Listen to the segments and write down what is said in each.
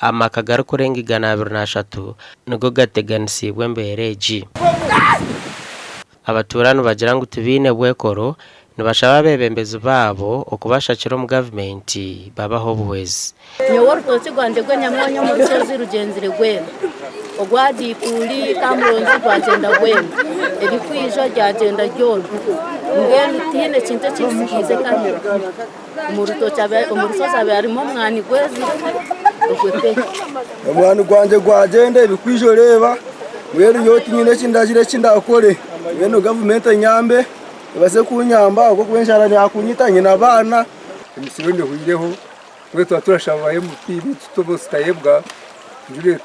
Amaka garikurenga 230 nigo gateganisiibwe embeera egi. Abatuura nibagira ngu tibaine bwekoro, nibashaba abeebembezi baabo okubashakira omu gavumenti babahe obuhwezi. Nyowe orutookye rwangye rw'enyamwonyo omu rushozi rugyenzire rwena, ogwa Diikuuri Kamuronzi rwagyenda rwena, erikwijo ryagyenda ryona, mbwenu tihaine kintu ekintsigiize kandi omu rutookye omu rushozi habaire harimu omwani gwezire ogwe pe. Omwani gwangye gwagyenda ebikwijo reeba mbwenu nyowe tinyine eki ndagire eki ndakore mbwenu gavumenti enyambe ebaase kunyamba ahabw'okuba enjara yakunyita nyine abaana. Emisiri yoona ehweireho mbwenu twaba turashaba ba MP beitu Tayebwa, Juliet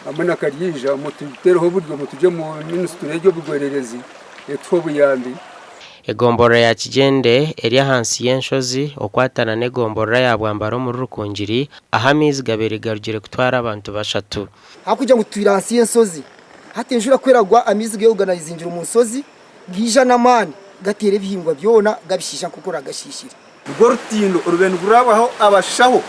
hamwe na Karyeija mututeereho oburyo mutugye omu minisitule y'eby'obugwererezi etuhe obuyambi. Egomborora ya Kigyende eri ahansi y'enshozi okwatana n'egomborora ya Bwambara omuri Rukungiri ahu amaizi gabaire garugire kutwara abantu bashatu. Ahabw'okugira ngu tutwire ahansi y'enshozi, hati enjura ku eragwa amaizi geoganizingira omu nshozi gaija n'amaani gateera ebihingwa byona gabishiisha nk'oku oragashiishire. Nirwo rutindo orube nirurabaho abashaho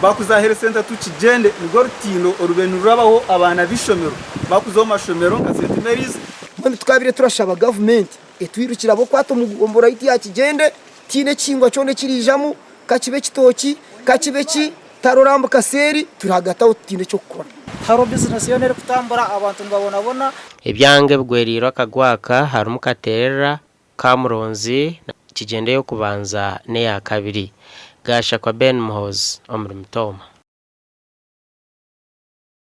bakuza Health Centre to Kigyende, nirwo rutindo orube nirurabaho abaana b'eishomero bakuza omu mashomero nka St Mary's. Mbwenu tukabaire turashaba gavumenti etwirukire ahabw'okuba omu gombolola yaitu ya Kigyende tihaine ekihingwa kyona ekiriijamu, ka kibe ekitookye, ka kibe ki, tihariho orambuka seeri, turi ahagati aho tutaine eky'okukora. Tihariho bizinesi yoona erikutambura, abantu nibabonabona. Ebyanga ebigwereirwe akagwe aka harimu Katerera, Kamuronzi, Kigyende ey'okubanza n'eya kabiri. Gashakwa Ben Muhoozi omuri Mitooma.